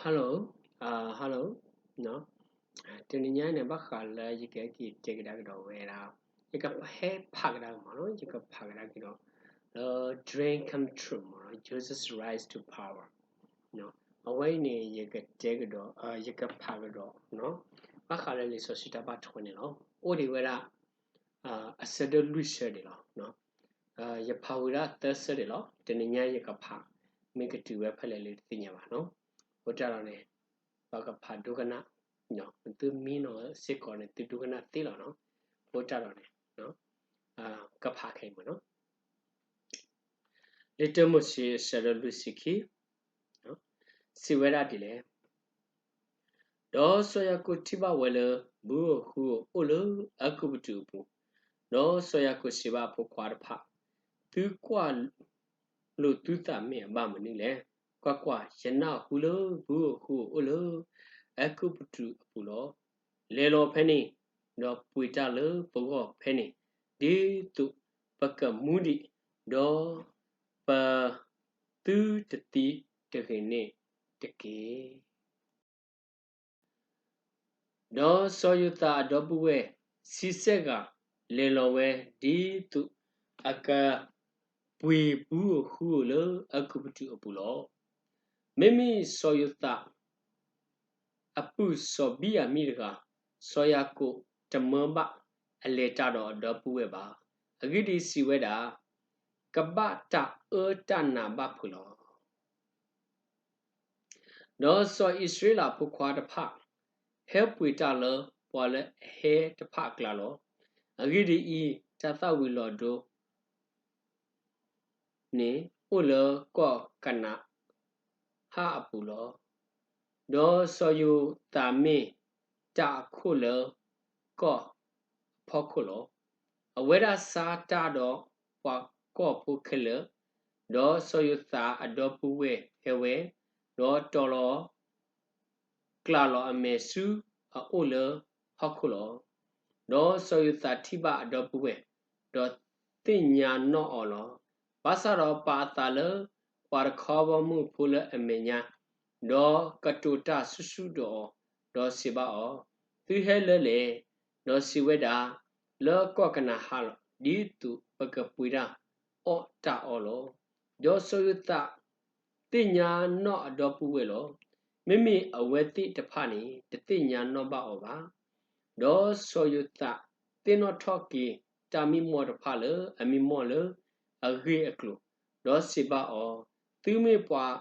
Hello, hello, တနံၤညါန့ၣ် ဘၣ်ဃးလၢယကဟဲက့ၤတဲကဒါကဒီးဝဲဒၣ်, ယကဟဲဖးကဒါက့ၤမ့ၢ်နီၤ, ယကဖးကဒါက့ၤဒီး လၢ Dream Come True မ့ၢ်နီၤ, Jesus Rise to Power အဝဲအံၤန့ၣ် ယကတဲကဒီး, ယကဖးကဒီး ဘၣ်ဃးလၢလံာ်စီဆှံတၢ်ဘၣ်ထွဲန့ၣ်လီၤ. အိၣ်ဒံးဝဲဒၣ် အဆၢဒိၣ်လွံၢ်ဆၢဒံးလီၤ. ယဖးဝံၤဒၣ်သၢဆၢဒံးလီၤ. တနံၤညါယကဖး မ့ၢ်ကတုၤဝဲဖဲလဲၣ်လၢတသ့ၣ်ညါဘၣ်နီၤ. အဃိတၢ်ဒီးန့ၣ် ပကဖးဒိကနၣ်, သုမံနီၤစ့ၢ်ကီးန့ၣ် သုဒိကနၣ်သ့လီၤနီၤ. အဃိတၢ်ဒီးန့ၣ် ကဖးခဲအံၤမ့ၢ်နီၤ. လံာ်တၢမိၤၡ့ အဆၢဒိၣ်လွံၢ်ဆံခံ စံးဝဲဒၣ်ဒ်လဲၣ်. ဒီးစီၤယၤကိာ်ထံၣ်ဘၣ်ဝဲလၢ ဘုဧိၤဟုဧိၤအိၣ်လၢအဲၤကူပတူးအပူၤ, ဒီးစီၤယၤကိာ်စံးဘၣ်အဖိခွါတဖၣ်, သုကွၢ်လိာ်သုသးမ့ၢ်အဘၣ်မနုၤလဲၣ်. ကွၢ်ကွၢ်, ယနၢ်ဟူလၢဘုဧိၤဟုဧိၤအိၣ်လၢအဲၤကူပတူးအပူၤလီၤ. လဲၤလီၤဖဲန့ၣ်, ဒီးပှ့ၤတၢ်လၢပဂီၢ်ဖဲန့ၣ်, ဒ်သိးပကမူဒံး, ဒီးပသုတသံတဂ့ၤန့ၣ်တက့ၢ်. ဒီးစီၤယိၤသးအဒီပုၢ်ဝဲၢ်ဆံဆဲၣ်ဂၤ လဲၤလီၤဝဲ ဒ်သိးအကပှ့ၤဘုဧိၤဟုဧိၤလၢအဲၤကူပတူးအပူၤလီၤ. မ့မ့ၢ်စီၤယိၤသး အပုၢ်စီၤဘံၣ်ယၤမံၣ်တဂၤ, စီၤယၤကိာ်တမၢဘၣ်အလဲၤတၢ်ဒီးအဒီပုၢ်ဝဲၢ်ဘၣ်. အဂ့ၢ်ဒ်အံၤ, စံးဝဲဒၣ်, ကဘၣ်တၢ်အၢတၢ်နးဘၣ်ဖုးလီၤ. ဒီးစီၤအံၣ်စရ့လးအဖိခွါတဖၣ် ဟဲပှ့ၤတၢ်လၢပှၤလၢအဟဲတဖၣ်အကျါလီၤ. အဂ့ၢ်ဒ်အံၤ, တၢ်သၣ်ဝံၤလီၤဒိန့ၣ် အိၣ်လၢကီၢ်ကနၤဧၣ်အပူၤလီၤ. ဒီးစီၤယိၤသးမ့ၢ်တၢ်အခိၣ်လၢကီၢ်အဖီခိၣ်လီၤ. အဝဲဒၣ်ဆါတၢ်ဒီးပှၤကီၢ်ဖိခဲလၢာ်, ဒီးစီၤယိၤသးအဒီပုၢ်ဝဲၢ်ဟဲဝဲ, ဒီးတီၤလီၤ ကျးလီၤအမဲာ်ဆူအအိၣ်လၢဟီၣ်ခိၣ်လီၤ. ဒီးစီၤယိၤသးထံၣ်ဘၣ်အဒီပုၢ်ဝဲၢ်, ဒီးသ့ၣ်ညါနီၣ်အီၤလီၤ. ဘၣ်ဆၣ်ဒီးပာ်အသးလၢပှၤတခီဘီမုၢ်ဖိလၢအမဲာ်ညါ, ဒီးကတိၤတၢ်ဆူၣ်ဆူၣ်ဒီးအီၤ, ဒီးစံးဘၣ်အီၤ, သုဟဲလၢလဲၣ်. ဒီးစံးဝဲဒၣ်, လၢကီၢ်ကနၤဧၣ်လီၤ, ဒ်သိးပကပှ့ၤတၢ်အီၣ်တၢ်အီလီၤ. ဒီးစီၤယိၤသးသ့ၣ်ညါနီၣ်အဒီပုၢ်ဝဲၢ်လီၤ. မ့မ့ၢ်အဝဲသ့ၣ်တဖၣ်န့ၣ် တသ့ၣ်ညါနီၣ်ဘၣ်အီၤဘၣ်. ဒီးစီၤယိၤသးသ့ၣ်နီၣ်ထီၣ်က့ၤတၢ်မံမီၢ်တဖၣ်လၢအမံမီၢ်လၢအဂ့ၢ်အကျိၤ, ဒီးစံးဘၣ်အီၤ, သုမ့ၢ်ပှၤ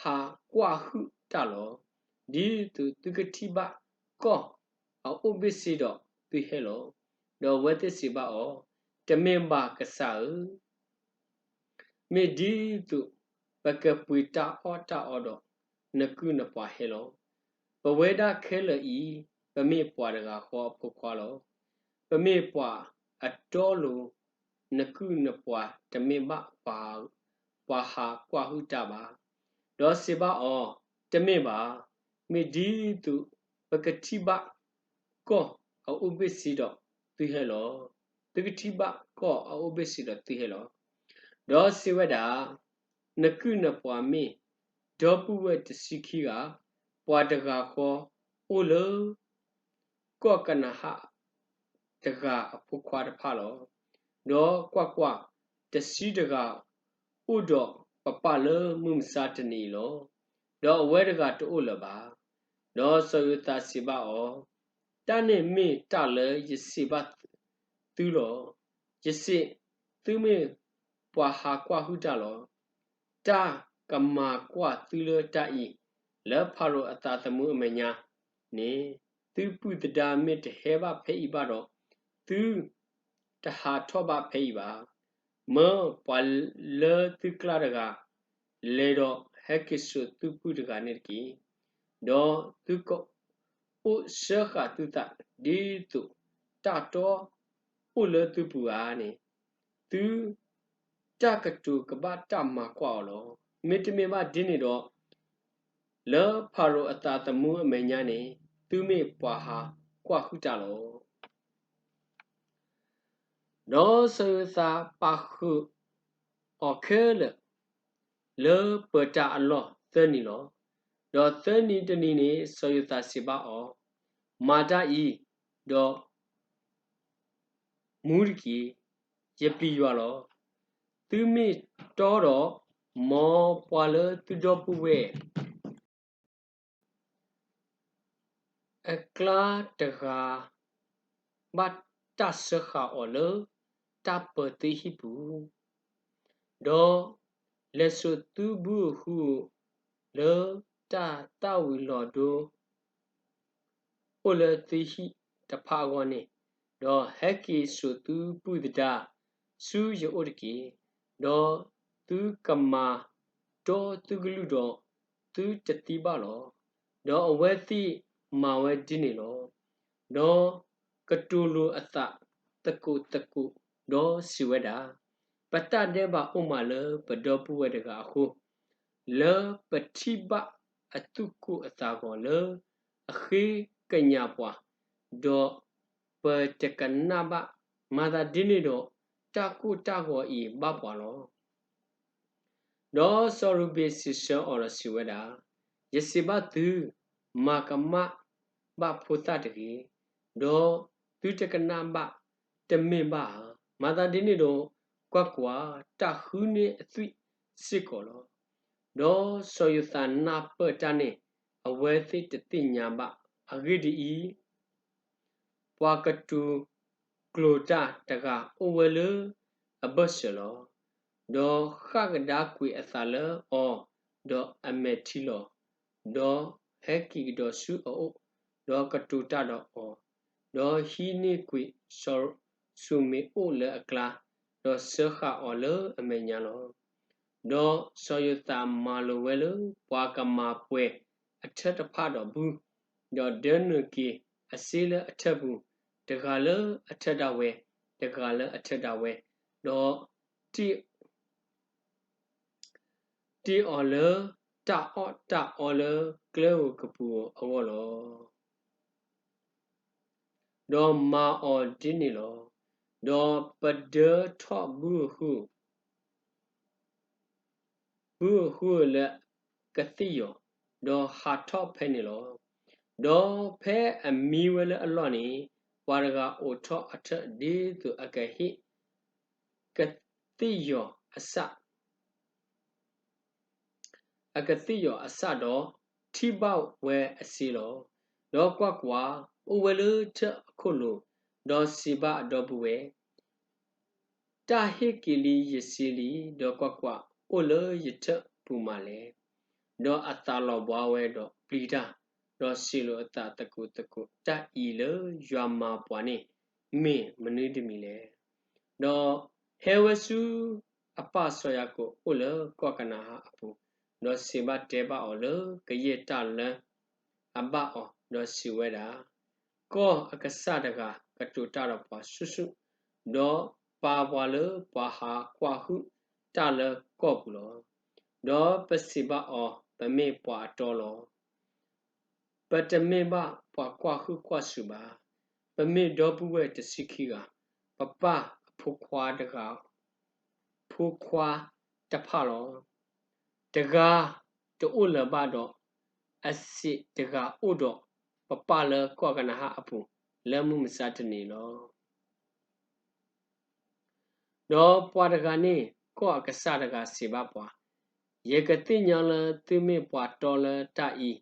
ဟးကွၢ်ဟုၣ်တၢ်လီၤ. ဒ်သိးသုကထံၣ်ဘၣ်ကီၢ်အအိၣ်ဘ့ၣ်ဆ့ဒီးသုဟဲလီၤ. ဒီးအဝဲသ့ၣ်စံးဘၣ်အီၤ, တမ့ၢ်ဘၣ်ကစၢ်ဧၢ, မ့ၢ်ဒ်သိးပကပှ့ၤတၢ်အီၣ်တၢ်အီဒီး နကုၢ်နပှၤဟဲလီၤ. ပဝဲဒၣ်ခဲလၢာ်အံၤ ပမ့ၢ်ပှၤတဂၤဃီအဖိခွါလီၤ. ပမ့ၢ်ပှၤအတီအလိၤ, နကုၢ်နပှၤတမ့ၢ်ဘၣ်ပှၤဟးကွၢ်ဟုၣ်တၢ်ဘၣ်. ဒီးစံးဘၣ်အီၤ, တမ့ၢ်ဘၣ်, မ့ၢ်ဒ်သိးပကထံၣ်ဘၣ်ကီၢ်အအိၣ်ဘ့ၣ်ဆ့ဒီးသုဟဲလီၤ. သုကထံၣ်ဘၣ်ကီၢ်အအိၣ်ဘ့ၣ်ဆ့ဒီးသုဟဲလီၤ. ဒီးစံးဝဲဒၣ်, နကုၢ်နပှၤမ့ၢ်ဒီပုၢ်ဝဲၢ်တဆံခံဂၤ, ပှၤတဂၤဃီအိၣ်လၢ ကီၢ်ကနၤဧၣ်တဂၤအဖိခွါတဖၣ်လီၤ. ဒီးကွၢ်ကွၢ်, တဆံတဂၤအိၣ်ဒီးပပၢ်လၢမုၢ်မဆါတနံၤအံၤလီၤ. ဒီးအဝဲတဂၤတအိၣ်လၢၤဘၣ်. ဒီးစီၤယိၤသးစံးဘၣ်အီၤ, တၢ်န့ၣ်မ့ၢ်တၢ်လၢယစံးဘၣ်သုလီၤ. ယစံးသုမ့ၢ်ပှၤဟးကွၢ်ဟုၣ်တၢ်လီၤ. တၢ်ကမၤကွၢ်သုလၢတၢ်အံၤ, လၢဖၤရိၤအသးသမူအမဲာ်ညါန့ၣ်, သုပုၢ်သဒါမ့ၢ်တဟဲဘၣ်ဖဲအံၤဘၣ်ဒီး, သုတဟးထီၣ်ဘၣ်ဖဲအံၤဘၣ်. မၢပှၤလၢသုကျါတဂၤ, လဲၤဒီးဟဲက့ၤစိာ်သုပုၢ်တဂၤန့ၣ်တက့ၢ်. ဒီးသုကအိၣ်စၢဃာ်သုသးဒ်သိးတၢ်တီအိၣ်လၢသုပူၤဧါန့ၣ်, သုတၢ်ကတိၤကဘၣ်တၢ်မၤကွၢ်အီၤလီၤ. မ့တမ့ၢ်ဘၣ်ဒ်န့ၣ်ဒီး, လၢဖၤရိၤအသးသမူအမဲာ်ညါန့ၣ်, သုမ့ၢ်ပှၤဟးကွၢ်ဟုၣ်တၢ်လီၤ. ဒီးစီၤယိၤသးပာ်ဃုာ်အီၤခဲလၢာ် လၢပၢၤတၢ်အလီၢ်သၢနံၤလီၤ. ဒီးသၢနံၤတနံၤန့ၣ် စီၤယိၤသးစံးဘၣ်အီၤ, မၤတၢ်အံၤ, ဒီးမူတက့ၢ်. ယပျံၤယွၤလီၤ. သုမ့ၢ်တီဒီး, မ်ပှၤလၢသုဒီပုၢ်ဝဲၢ် အကျါတဂၤ ဘၣ်တၢ်စၢဃာ်အီၤလၢတၢ်ပၢၤသုဟံၣ်ပူၤ, ဒီးလဲၤစိာ်သုဘုဧိၤဟုဧိၤ လၢတၢ်သၣ်ဝံၤလီၤဒိ အိၣ်လၢသုဟံၣ်တဖၣ်အဂီၢ်န့ၣ်, ဒီးဟဲက့ၤစိာ်သုပုၢ်သဒါဆူယအိၣ်တက့ၢ်. ဒီးသုကမၤတီသုကလုၢ်ဒီး, သုတသံဘၣ်လီၤ. ဒီးအဝဲသ့ၣ်မၤဝဲဒ်န့ၣ်လီၤ. ဒီးကတိၤလိာ်အသးသကိးသကိး, ဒီးစံးဝဲဒၣ်, ပတၢ်ဒဲးဘးအိၣ်မးလၢပဒီပုၢ်ဝဲၢ်တဂၤအဃိ, လၢပထံၣ်ဘၣ်အသူၣ်ကိၢ်အသးဂီၤလၢအဃ့ကညးပှၤ, ဒီးပတကနၣ်ဘၣ်, မၤသးဒ်န့ၣ်ဒီး တၢ်ကိၢ်တၢ်ဂီၤအံၤဘၣ်ပှၤလီၤ. ဒီးစီၤရူၤဘ့ၣ်စံးဆၢအီၤဒီးစံးဝဲဒၣ်, ယစံးဘၣ်သု, မၤကမၣ်ဘၣ်ဖိသၣ်တဂ့ၤ, ဒီးသုတကနၣ်ဘၣ်တမ့ၢ်ဘၣ်ဧါ. မၤသးဒ်န့ၣ်ဒီး, ကွၢ်ကွၢ်, တၢ်ဃုန့ၢ်အသွံၣ်စ့ၢ်ကီးလီၤ. ဒီးစီၤယိၤသးနၢ်ပၢၢ်တၢ်န့ၣ် အဝဲသ့ၣ်တသ့ၣ်ညါဘၣ်. အဂ့ၢ်ဒ်အံၤ, ပှၤကတိၤကျိၤတၢ်တဂၤအိၣ်ဝဲလၢအဘၢၣ်စၢၤလီၤ. ဒီးဃၣ်ကဒါကွံာ်အသးလၢအီၤ, ဒီးအမဲာ်ထံလီၤ. ဒီးဟဲက့ၤကဒီးဆူအအိၣ်, ဒီးကတိၤတၢ်ဒီးအီၤ, ဒီးဟံးန့ၢ်ကွံာ်စီၤၡူၤမ့ၤအိၣ်လၢအကျါ, ဒီးစၢဃာ်အီၤလၢအမဲာ်ညါလီၤ. ဒီးစီၤယိၤသးမၤလိာ်ဝဲလၢပှၤကမၤပှဲၤအထၢၣ်တဖၣ်ဒီးဘု, ဒီးဒၢနုာ်က့ၤအစ့လၢအထၢၣ်ပူၤ, တဂၤလၢအထၢၣ်ဒၣ်ဝဲ, တဂၤလၢအထၢၣ်ဒၣ်ဝဲ, ဒီးတ့ၢ်အီၤလၢတၢ်အီၣ်တၢ်အီလၢကျဲဧိၤကပူၤဧိၤအဂီၢ်လီၤ. ဒီးမၤအီၤဒ်န့ၣ်လီၤ. ဒီးပဒၢထီၣ်ဘုဧိၤဟုဧိၤ ဘုဧိၤဟုဧိၤလၢကသ့ၣ်ယီၤ, ဒီးဟးထီၣ်ဖဲန့ၣ်လီၤ. ဒီးဖဲအမံဝဲလၢအလီၢ်န့ၣ်, ပှၤတဂၤအိးထီၣ်အထၢၣ်ဒ်သိးအကဟ့ၣ် ကသ့ၣ်ယီၤအစၢ် အကသ့ၣ်ယီၤအစၢ်ဒီး ထံၣ်ဘၣ်ဝဲအစ့လီၤ. ဒီးကွၢ်ကွၢ်, အိၣ်ဝဲလၢထၢၣ်အခိၣ်လိၤ, ဒီးစံးဘၣ်အဒီပုၢ်ဝဲၢ်, တၢ်ဟ့ၣ်က့ၤလံယစ့လံ, ဒီးကွၢ်ကွၢ်, အိၣ်လၢယထၢၣ်ပူၤမးလဲၣ်. ဒီးအသးလီၤဘှါဝဲဒီးပျံၤတၢ်, ဒီးစံးလိာ်အသးသကိးသကိး, တၢ်အံၤလၢယွၤမၤပှၤန့ၣ် မ့ၢ်မနုၤတမံၤလဲၣ်. ဒီးဟဲဝဲဆူအပၢ်စီၤယၤကိာ်အိၣ်လၢကီၢ်ကနၤအၣ်အပူၤ, ဒီးစံးဘၣ်တဲဘၣ်အီၤလၢကယဲၢ်တၢ်လၢအဘၣ်အီၤ, ဒီးစံးဝဲဒၣ်, ကီၢ်အကစၢ်တဂၤကတိၤတၢ်ဒီးပှၤဆူၣ်ဆူၣ်, ဒီးပာ်ပှၤလၢပှၤဟးကွၢ်ဟုၣ်တၢ်လၢကီၢ်ပူၤလီၤ. ဒီးပစံးဘၣ်အီၤ, ပမ့ၢ်ပှၤအတီလီၤ. ပတမ့ၢ်ဘၣ်ပှၤကွၢ်ဟုၣ်ကွၢ်စူၤဘၣ်. ပမ့ၢ်ဒီပုၢ်ဝဲၢ်တဆံခံဂၤ, ပပၢ်အဖိခွါတဂၤ, ဖိခွါတဖၣ်လီၤ. တဂၤတအိၣ်လၢၤဘၣ်ဒီး, အစံးတဂၤအိၣ်ဒီးပပၢ်လၢကီၢ်ကနၤအၣ်အပူၤ လၢမုၢ်မဆါတနံၤလီၤ. ဒီးပှၤတဂၤန့ၣ် ကီၢ်အကစၢ်တဂၤစံးဘၣ်ပှၤ, ယကသ့ၣ်ညါလၢသုမ့ၢ်ပှၤတီလၢတၢ်အံၤ,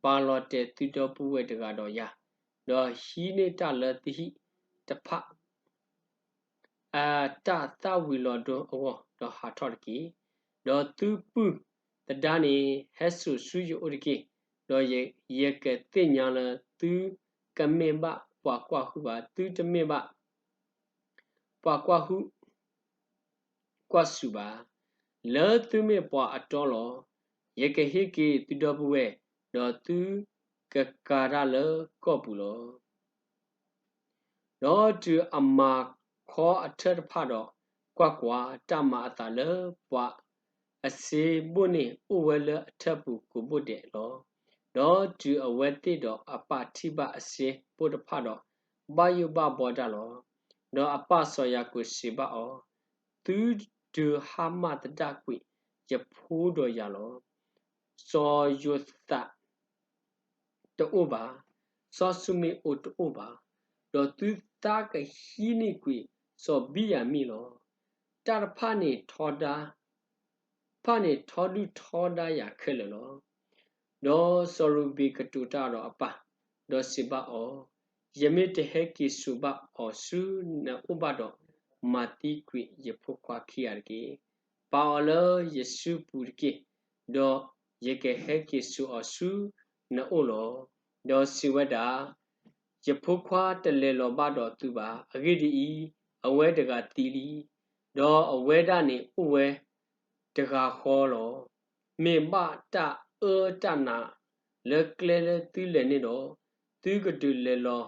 ပာ်လီၤတဲာ်သုဒီပုၢ်ဝဲၢ်တဂၤဒီးယၤ, ဒီးဟံးန့ၢ်တၢ်လၢသုဟံၣ်တဖၣ် အတၢ်သၣ်ဝံၤလီၤဒိအဂီၢ်, ဒီးဟးထီၣ်တက့ၢ်. ဒီးသုပုၢ်သဒါန့ၣ် ဟဲစိာ်ဆူယအိၣ်တက့ၢ်. ဒီးယကသ့ၣ်ညါလၢသုကမ့ၢ်ဘၣ်ပှၤကွၢ်ဟုၣ်ဘၣ်, သုတမ့ၢ်ဘၣ် ပှၤကွၢ်ဟုၣ်ကွၢ်စူၤဘၣ်. လၢသုမ့ၢ်ပှၤအတီလီၤ. ယကဟ့ၣ်က့ၤသုဒီပုၢ်ဝဲၢ်, ဒီးသုကကၤတၢ်လၢကီၢ်ပူၤလီၤ. ဒီးတုၤအမၤခီအထၢၣ်တဖၣ်ဒီး, ကွၢ်ကွၢ်, တၢ်မၤအသးလၢပှၤအစ့ဘိၣ်န့ၣ် အိၣ်ဝဲလၢအထၢၣ်ပူၤကိးဘိၣ်ဒဲးလီၤ. ဒီးတုၤအဝဲသ့ၣ်ဒီးအပၢ်ထံၣ်ဘၣ်အစ့ဘိၣ်တဖၣ်ဒီး, ဘၣ်ယိၣ်ဘၣ်ဘှီတၢ်လီၤ. ဒီးအပၢ်စီၤယၤကိာ်စံးဘၣ်အီၤ, သုဒုးဟါမၢ်သဒၣ်ကွံာ်ယဖိဒီးယၤလီၤ. စီၤယိၤသး တအိၣ်ဘၣ်, စီၤၡမူၤအ့လးတအိၣ်ဘၣ်, ဒီးသုသးကဟံးန့ၢ်ကွံာ်စီၤဘံၣ်ယၤမံၣ်လီၤ. တၢ်တဖၣ်န့ၣ်ထီဒါ ဖၣ်န့ၣ်ထီဒုၣ်ထီဒါယၤခဲလၢာ်လီၤ. ဒီးစီၤရူၤဘ့ၣ်ကတိၤတၢ်ဒီးအပၢ်, ဒီးစံးဘၣ်အီၤ, ယမ့ၢ်တဟဲက့ၤစိာ်ဘၣ်အီၤဆူနအိၣ်ဘၣ်ဒီး, မၤသံကွံာ်ယဖိခွါခံဂၤတက့ၢ်. ပာ်အီၤလၢယစုပူၤတက့ၢ်, ဒီးယကဟဲက့ၤစိာ်အီၤဆူနအိၣ်လီၤ. ဒီးစံးဝဲဒၣ်, ယဖိခွါတလဲၤလီၤဘၣ်ဒီးသုဘၣ်. အဂ့ၢ်ဒ်အံၤ, အဝဲတဂၤသံလံ, ဒီးအဝဲဒၣ်န့ၣ်အိၣ်ဝဲတဂၤဃီလီၤ. မ့ၢ်ဘၣ်တၢ်အၢတၢ်နးလၢကျဲလၢသုလဲၤန့ၣ်ဒီး, သုကဒုးလဲၤလီၤ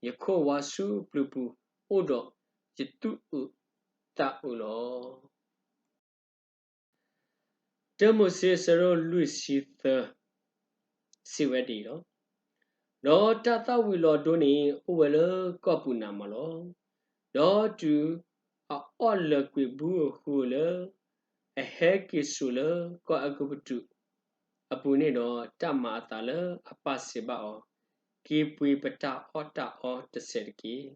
ယခိၣ်ဝါဆူပျုၤပူၤအိၣ်ဒီးယသူၣ်အုးသးအုးလီၤ. တၢမိၤၡ့ အဆၢဒိၣ်လွံၢ်ဆံသၢ စံးဝဲဒ်အံၤလီၤ. ဒီးတၢ်သၣ်ဝံၤလီၤဒိန့ၣ် အိၣ်ဝဲလၢကီၢ်ပူၤနးမးလီၤ. ဒီးတုၤအအီၣ်လၢၤကွံာ်ဘုဧိၤဃုဧိၤလၢ အဟဲက့ၤစိာ်လၢကီၢ်အဲၤကူပတူးအပူၤန့ၣ်ဒီး, တၢ်မၤအသးလၢအပၢ်စံးဘၣ်အီၤ, က့ၤပှ့ၤပတၢ်အီၣ်တၢ်အီတစဲးတက့ၢ်.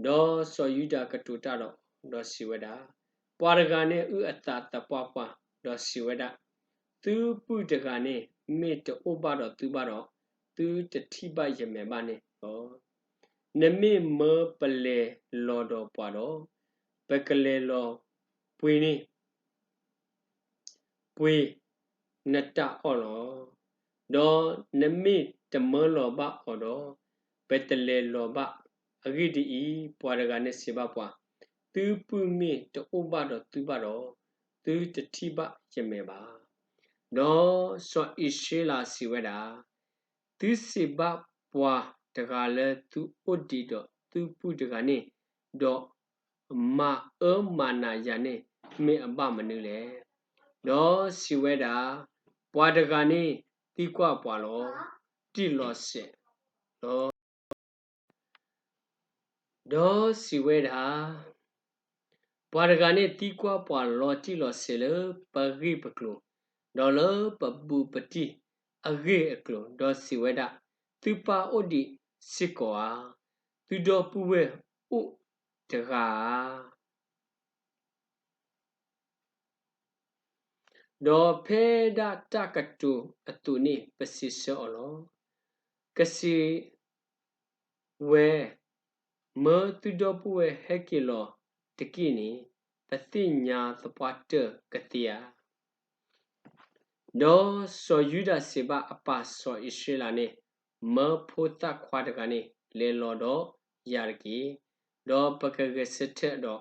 ဒီးစီၤယူဒၤကတိၤတၢ်ဒီးအီၤ, ဒီးစံးဝဲဒၣ်, ပှၤတဂၤန့ၣ်အုၣ်အသးသပှၢ်ပှၢ်, ဒီးစံးဝဲဒၣ်, သုပုၢ်တဂၤန့ၣ် မ့ၢ်တအိၣ်ဘၣ်ဒီးသုဘၣ်ဒီး, သုတထံၣ်ဘၣ်ယမဲာ်ဘၣ်န့ၣ်လီၤ. နမ့ၢ်မၢပလဲၤလီၤဒီးပှၤဒီး, ပကလဲၤလီၤပှ့ၤန့ၢ် ပှ့ၤနတၢ်အီၣ်လီၤ. ဒီးနမ့ၢ်တမၢလီၤဘၣ်အီၤဒီး, ပတလဲၤလီၤဘၣ်. အဂ့ၢ်ဒ်အံၤ, ပှၤတဂၤန့ၣ်စံးဘၣ်ပှၤ, သုပုၢ်မ့ၢ်တအိၣ်ဘၣ်ဒီးသုဘၣ်ဒီး, သုတထံၣ်ဘၣ်ယမဲာ်ဘၣ်. ဒီးစီၤအံၣ်စရ့လးစံးဝဲဒၣ်, သုစံးဘၣ်ပှၤတဂၤလၢသုအိၣ်ဒံးဒီးသုပုၢ်တဂၤန့ၣ်, ဒီးမၤအၢမၤနးယၤန့ၣ် မ့ၢ်အဘၣ်မနုၤလဲၣ်. ဒီးစံးဝဲဒၣ်, ပှၤတဂၤန့ၣ်သံကွၢ်ပှၤလီၤတံၢ်လီၤဆဲးလီၤ. ဒီးစံးဝဲဒၣ်, ပှၤတဂၤန့ၣ်သံကွၢ်ပှၤလီၤတံၢ်လီၤဆဲးလၢပဂ့ၢ်ပကျိၤ, ဒီးလၢပဘူးပတံၢ်အဂ့ၢ်အကျိၤ, ဒီးစံးဝဲဒၣ်, သုပၢ်အိၣ်ဒံးစ့ၢ်ကီးဧါ. သုဒီပုၢ်ဝဲၢ်အိၣ်တဂၤဧါ. ဒီးဖဲဒၣ်တၢ်ကတိၤအသိးန့ၣ် ပစံးဆၢအီၤလီၤ. ကစံးဝဲ, မၢသုဒီပုၢ်ဝဲၢ်ဟဲက့ၤလီၤတက့ၢ်န့ၣ်, ပသ့ၣ်ညါသပှၢ်တၢၢ်ကသ့ဧါ. ဒီးစီၤယူဒၤစံးဘၣ်အပၢ်စီၤအံၣ်စရ့လးန့ၣ်, မၢဖိသၣ်ခွါတဂၤန့ၣ် လဲၤလီၤဒီးယၤတက့ၢ်. ဒီးပကဂဲၤဆၢထၢၣ်ဒီး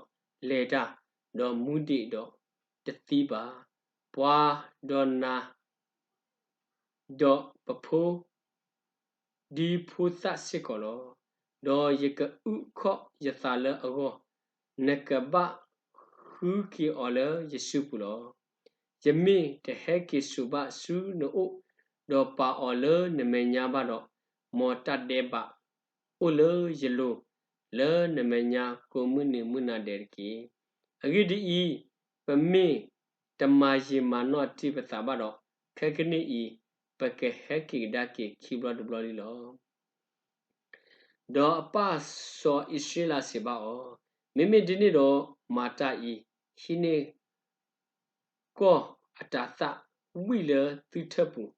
လဲၤတၢ်, ဒီးမူဒံးဒီးတသံဘၣ်. ပှၤဒီးနၤ ဒီးပဖိ ဒ်ဖိသၣ်စ့ၢ်ကီးလီၤ. ဒီးယကအုၣ်ခီၣ်ယသးလၢအဂီၢ်, နကဘၣ်ဃုက့ၤအီၤလၢယစုပူၤလီၤ. ယမ့ၢ်တဟဲက့ၤစိာ်ဘၣ်ဆူနအိၣ်, ဒီးပာ်အီၤလၢနမဲာ်ညါဘၣ်ဒီး, မ်တၢ်ဒဲးဘးအိၣ်လၢယလိၤ လၢနမဲာ်ညါကိးမုၢ်နံၤမုၢ်နၤဒဲးတက့ၢ်. အဂ့ၢ်ဒ်အံၤ, ပမ့ၢ်တမၤယံာ်မၤနီၢ်တံၢ်ပသးဘၣ်ဒီး, ခဲကနံၣ်အံၤ ပကဟဲက့ၤကဒါက့ၤခံဘျီတဘျီလံလီၤ. ဒီးအပၢ်စီၤအံၣ်စရ့လးစံးဘၣ်အီၤ, မ့မ့ၢ်ဒ်န့ၣ်ဒီးမၤတၢ်အံၤ, ဟံးန့ၢ်ကီၢ်အတၤသၣ်ဝံၤလၢသုထၢၣ်ပူၤ,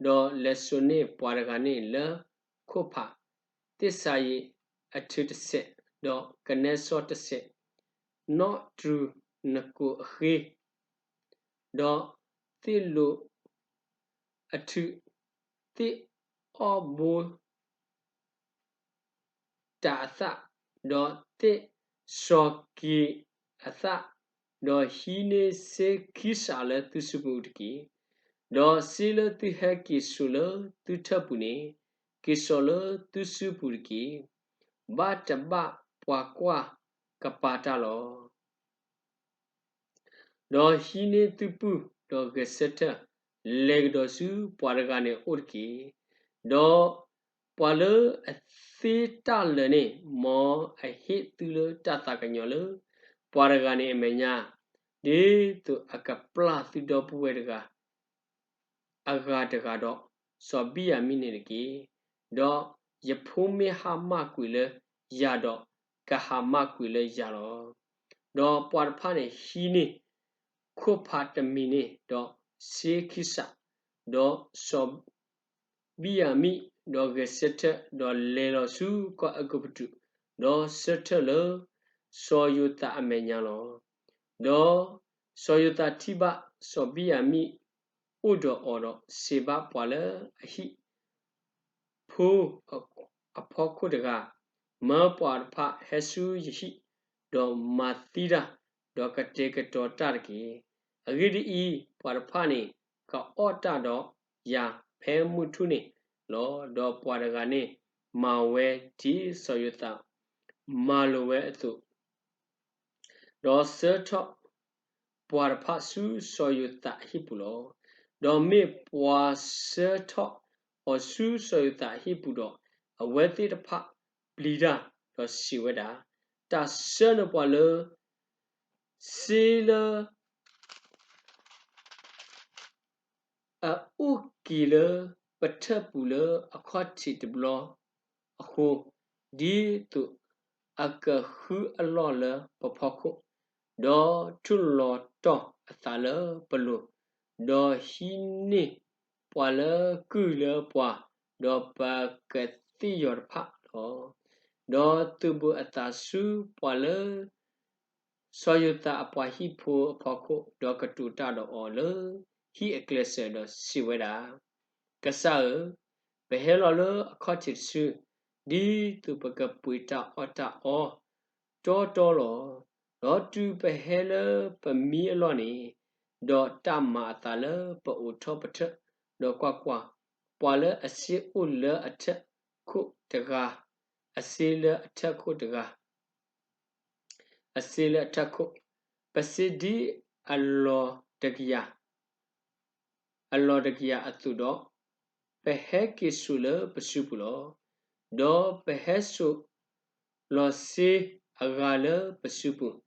ဒီးလဲၤစိာ်န့ၢ်ပှၤတဂၤန့ၣ်လၢခိၣ်ဖး, သ့ၣ်စၤယံးအထုတစဲး, ဒီးကနဲစီတစဲး, နီၣ်တြူာ်နကိာ်အဃ့, ဒီးသ့ၣ်လိာ်အထု, သ့ၣ်အီၣ်ဘိ တၤအသၣ်, ဒီးသ့ၣ်စီၤက့ၤအသၣ်, ဒီးဟံးန့ၢ်စ့ခံစးလၢသုစုပူၤတက့ၢ်. ဒီးစ့လၢသုဟဲက့ၤစိာ်လၢသုထၢၣ်ပူၤန့ၣ်, က့ၤစိာ်လၢသုစုပူၤတက့ၢ်. ဘၣ်တဘၣ်ပှၤကွၢ်ကပၤတၢ်လီၤ. ဒီးဟံးန့ၢ်သုပုၢ်, ဒီးဂဲၤဆၢထၢၣ်လဲၤကဒီးဆူပှၤတဂၤန့ၣ်အအိၣ်တက့ၢ်. ဒီးပှၤလၢအသ့တၢ်လၢာ်န့ၣ်, မ်အဟ့ၣ်သုလၢတၢ်သးကညီၤလၢပှၤတဂၤန့ၣ်အမဲာ်ညါ, ဒ်သိးအကပျၢ်သုဒီပုၢ်ဝဲၢ်တဂၤ အဂၤတဂၤဒီးစီၤဘံၣ်ယၤမံၣ်န့ၣ်တက့ၢ်. ဒီးယဖိမ့ၢ်ဟါမၢ်ကွံာ်လၢယၤဒီး ကဟါမၢ်ကွံာ်လၢယၤလီၤ. ဒီးပှၤတဖၣ်န့ၣ်ဟံးန့ၢ်ခိၣ်ဖးတမံၤန့ၣ် ဒီးစ့ခံစး, ဒီးစီၤ ဘံၣ်ယၤမံၣ်, ဒီးဂဲၤဆၢထၢၣ်, ဒီးလဲၤလီၤဆူကီၢ်အဲၤကူပတူး, ဒီးဆၢထၢၣ်လၢစီၤယိၤသးအမဲာ်ညါလီၤ. ဒီးစီၤယိၤသးထံၣ်ဘၣ်စီၤဘံၣ်ယၤမံၣ်အိၣ်ဒီးအီၤဒီးစံးဘၣ်ပှၤလၢအဟံၣ်ဖိအဖီခိၣ်တဂၤ, မၢပှၤတဖၣ်ဟဲဆူယဟံၣ်, ဒီးမၤသံတၢ်, ဒီးကတဲာ်ကတီၤတၢ်တက့ၢ်. အဂ့ၢ်ဒ်အံၤ, ပှၤတဖၣ်န့ၣ် ကအီၣ်တၢ်ဒီးယၤဖဲမုၢ်ထူၣ်န့ၣ်လီၤ. ဒီးပှၤတဂၤန့ၣ်မၤဝဲဒ်စီၤယိၤသးမၤလိာ်ဝဲအသိး, ဒီးဆှၢထီၣ်ပှၤတဖၣ်ဆူစီၤယိၤသးအဟံၣ်ပူၤလီၤ. ဒီးမ့ၢ်ပှၤဆှၢထီၣ်အီၤဆူစီၤယိၤသးအဟံၣ်ပူၤဒီး, အဝဲသ့ၣ်တဖၣ်ပျံၤတၢ်, ဒီးစံးဝဲဒၣ်, တၢ်ဆှၢနပှၤလၢ စ့လၢ အအိၣ်က့ၤလၢပထၢၣ်ပူၤလၢအခီၣ်ထံးတဘျီအဃိ, ဒ်သိးအကဃုအလီၢ်လၢပဖီခိၣ်, ဒီးထူၣ်လီၤတီၢ်အသးလၢပလိၤ, ဒီးဟံးန့ၢ်ပှၤလၢကုၢ်လၢပှၤ, ဒီးပကသ့ၣ်ယီၤတဖၣ်လီၤ. ဒီးသုးဘူးအသးဆူပှၤလၢ စီၤယိၤသးအပှၤဟံၣ်ဖိအဖီခိၣ်, ဒီးကတိၤတၢ်ဒီးအီၤလၢဟံၣ်အကျဲစၢၤ, ဒီးစံးဝဲဒၣ်, ကစၢ်ဧၢ, ပဟဲလီၤလၢအခီၣ်ထံးတစု, ဒ်သိးပကပှ့ၤတၢ်အီၣ်တၢ်အီတီတီလီၤ. ဒီးတုၤပဟဲလၢပမံအလီၢ်န့ၣ်, ဒီးတၢ်မၤအသးလၢပအိးထီၣ်ပထၢၣ်, ဒီးကွၢ်ကွၢ်, ပှၤလၢအစ့အိၣ်လၢအထၢၣ်ခိၣ်တဂၤ, အစ့လၢအထၢၣ်ခိၣ်တဂၤ အစ့လၢအထၢၣ်ခိၣ်, ပစ့ဒ်အလီၤတကယၤ, အလီၤတကယၤအသိးဒီး, ပဟဲက့ၤစိာ်လၢပစုပူၤလီၤ. ဒီးပဟဲစိာ်လီၤစ့အဂၤလၢပစုပူၤ,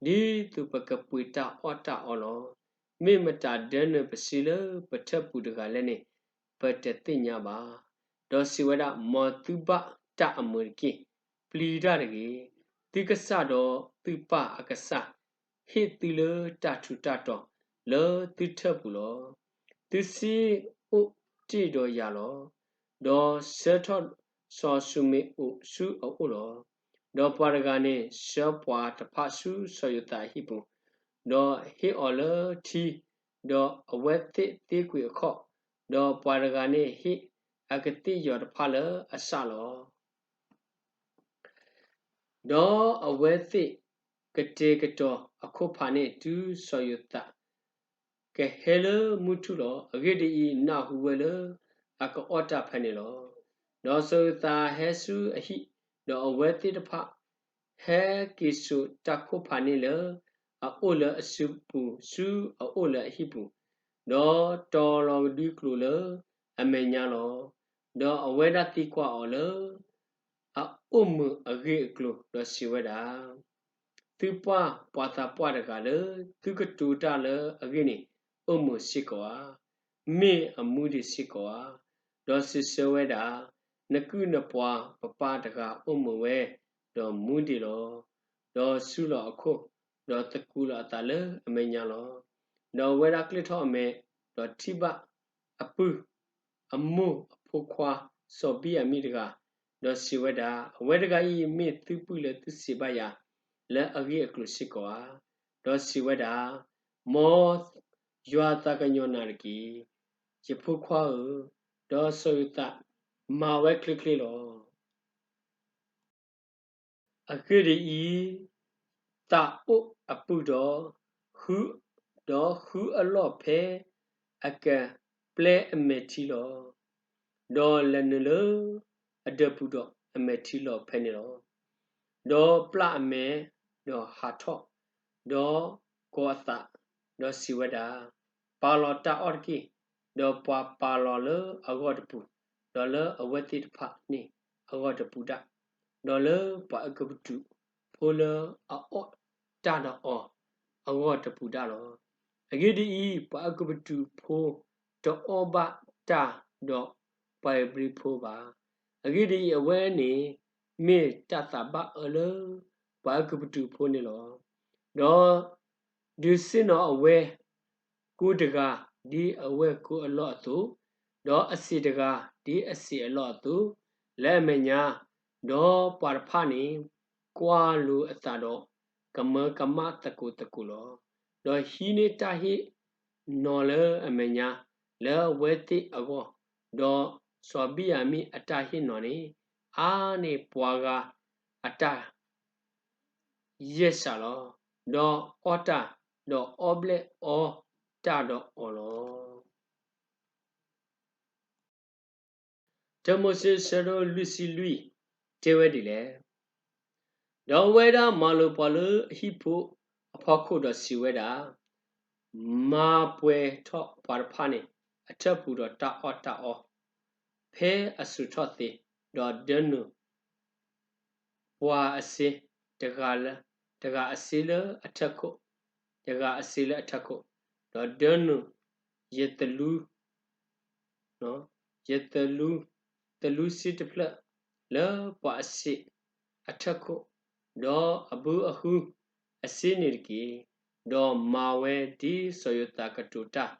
ဒ်သိးပကပှ့ၤတၢ်အီၣ်တၢ်အီလီၤ. မ့ၢ်မတၤဒၢနုာ်ပစ့လၢပထၢၣ်ပူၤတဂၤလဲၣ်န့ၣ်, ပတသ့ၣ်ညါဘၣ်. ဒီးစံးဝဲဒၣ်, မ်သုဘၣ်တၢ်အမုာ်တက့ၢ်. ပျံၤတၢ်တဂ့ၤ. သုကစၢ်ဒီးသုပၢ်အကစၢ် ဟ့ၣ်သုလၢတၢ်ထူးတၢ်တီၤလၢသုထၢၣ်ပူၤလီၤ. သုစ့အိၣ်တ့ၢ်ဒီးယၤလီၤ. ဒီးဆှၢထီၣ်စီၤၡူမ့းအိၣ်ဆူအအိၣ်လီၤ. ဒီးပှၤတဂၤန့ၣ်ဆှၢပှၤတဖၣ်ဆူစီၤယိၤသးအဟံၣ်ပူၤ, ဒီးဟ့ၣ်အီၤလၢထံ, ဒီးအဝဲသ့ၣ်သ့ကွံာ်အခီၣ်, ဒီးပှၤတဂၤန့ၣ်ဟ့ၣ်အကသ့ၣ်ယီၤတဖၣ်လၢအစၢ်လီၤ. ဒီးအဝဲသ့ၣ်ကတဲာ်ကတီၤအခိၣ်ဖးန့ၣ် တုၤစီၤယိၤသးကဟဲလၢမုၢ်ထူၣ်လီၤ. အဂ့ၢ်ဒ်အံၤ, နၢ်ဟူဝဲလၢအကအီၣ်တၢ်ဖဲန့ၣ်လီၤ. ဒီးစီၤယိၤသးဟဲဆူအဟံၣ်, ဒီးအဝဲသ့ၣ်တဖၣ်ဟဲက့ၤစိာ်တၢ်ခိၣ်ဖးန့ၣ်လၢအအိၣ်လၢအစုပူၤဆူအအိၣ်လၢအဟံၣ်ပူၤ, ဒီးတီၤလီၤကဒွံကျိာ်လၢအမဲာ်ညါလီၤ. ဒီးအဝဲဒၣ်သံကွၢ်အီၤလၢ အအိၣ်မုာ်အဂ့ၢ်အကျိၤ, ဒီးစံးဝဲဒၣ်, သုပှၢ်ပှၤသးပှၢ်တဂၤလၢသုကတိၤတၢ်လၢအဂ့ၢ်န့ၣ် အိၣ်မုာ်စ့ၢ်ကီးဧါ, မ့ၢ်အမူဒံးစ့ၢ်ကီးဧါ. ဒီးစံးဆၢဝဲဒၣ်, နကုၢ်နပှၤပပၢ်တဂၤအိၣ်မုာ်ဝဲ, ဒီးမူဒံးလီၤ. ဒီးစုလီၤအခိၣ်, ဒီးသကူးလီၤအသးလၢအမဲာ်ညါလီၤ. ဒီးအဝဲဒၣ်ကျ့ၣ်ထီၣ်အမဲာ်, ဒီးထံၣ်ဘၣ်အပုၢ်အမိၢ်အဖိခွါစီၤဘံၣ်ယၤမံၣ်တဂၤ, ဒီးစံးဝဲဒၣ်, အဝဲတဂၤအံၤမ့ၢ်သုပုၢ်လၢသုစံးဘၣ်ယၤလၢအဂ့ၢ်အကျိၤစ့ၢ်ကီးဧါ. ဒီးစံးဝဲဒၣ်, မ်ယွၤသးကညီၤနၤတက့ၢ်, ယဖိခွါဧၢ. ဒီးစီၤယိၤသးမၤဝဲချ့ချ့လီၤ. အဂ့ၢ်ဒ်အံၤ, သးအိၣ်အပုၢ်ဒီး, ဒီးဃုအလီၢ်ဖဲအကပျဲအမဲာ်ထံလီၤ. ဒီးလဲၤနုာ်လၢအဒၢးပူၤဒီးအမဲာ်ထံလီၤဖဲန့ၣ်လီၤ. ဒီးပျၢ်အမဲာ်, ဒီးဟးထီၣ်, ဒီးကိးအသး, ဒီးစံးဝဲဒၣ်, ပာ်လီၤတၢ်အီၣ်တက့ၢ်. ဒီးပှၤပာ်လီၤလၢအဂီၢ်တပူၤ, ဒီးလၢအဝဲသ့ၣ်တဖၣ်န့ၣ်အဂီၢ်တပူၤဒၣ်, ဒီးလၢပှၤအဲၤကူပတူးဖိလၢအအီၣ်တၢ်ဒီးအီၤအဂီၢ်တပူၤဒၣ်လီၤ. အဂ့ၢ်ဒ်အံၤ, ပှၤအဲၤကူပတူးဖိ တအီၣ်ဘၣ်တၢ်ဒီးပှၤဧ့ၤဘြံၤဖိဘၣ်. အဂ့ၢ်ဒ်အံၤ, အဝဲန့ၣ်မ့ၢ်တၢ်သးဘၣ်အၢလၢပှၤအဲၤကူပတူးဖိန့ၣ်လီၤ. ဒီးဒုးဆ့ၣ်နီၤအဝဲၢ်ကိတဂၤ ဒ်အဝဲၢ်ကိအလီၢ်အသိး, ဒီးအစံာ်တဂၤ ဒ်အစံာ်အလီၢ်အသိး, လၢအမဲာ်ညါ, ဒီးပှၤတဖၣ်န့ၣ် ကွၢ်လိာ်အသးဒီး ကမၢကမၣ်သကိးသကိးလီၤ. ဒီးဟံးန့ၢ်တၢ်ဟ့ၣ်နီၤလၢအမဲာ်ညါ လၢအဝဲသ့ၣ်အဂီၢ်, ဒီးစီၤဘံၣ်ယၤမံၣ်အတၢ်ဟ့ၣ်နီၤန့ၣ် အါန့ၢ်ပှၤဂၤအတၢ် ယဲၢ်စးလီၤ. ဒီးအီၣ်တၢ်, ဒီးအီဘျဲၣ်အီတၢ်ဒီးအီၤလီၤ. တၢမိၤၡ့ ဆၢဒိၣ်လွံၢ်ဆံလွံၢ် တဲဝဲဒ်လဲၣ်. ဒီးအဝဲဒၣ်မၤလိာ်ပှၤလၢအဟံၣ်ဖိအဖီခိၣ်ဒီးစံးဝဲဒၣ်, မၤပှဲၤထီၣ်ပှၤတဖၣ်န့ၣ် အထၢၣ်ပူၤဒီးတၢ်အီၣ်တၢ်အီ ဖဲအစိာ်ထီၣ်သ့, ဒီးဒၢနုာ် ပှၤအစ့, တဂၤလၢ, တဂၤအစ့လၢအထၢၣ်ခိၣ်, တဂၤအစ့လၢအထၢၣ်ခိၣ်, ဒီးဒၢနုာ်ယသလူ, ယသလူ, သလူစ့တဖျၢၣ် လၢပှၤအစ့အထၢၣ်ခိၣ်, ဒီးအဘုအဟုအစ့န့ၣ်တက့ၢ်. ဒီးမၤဝဲဒ်စီၤယိၤသးကတိၤတၢ်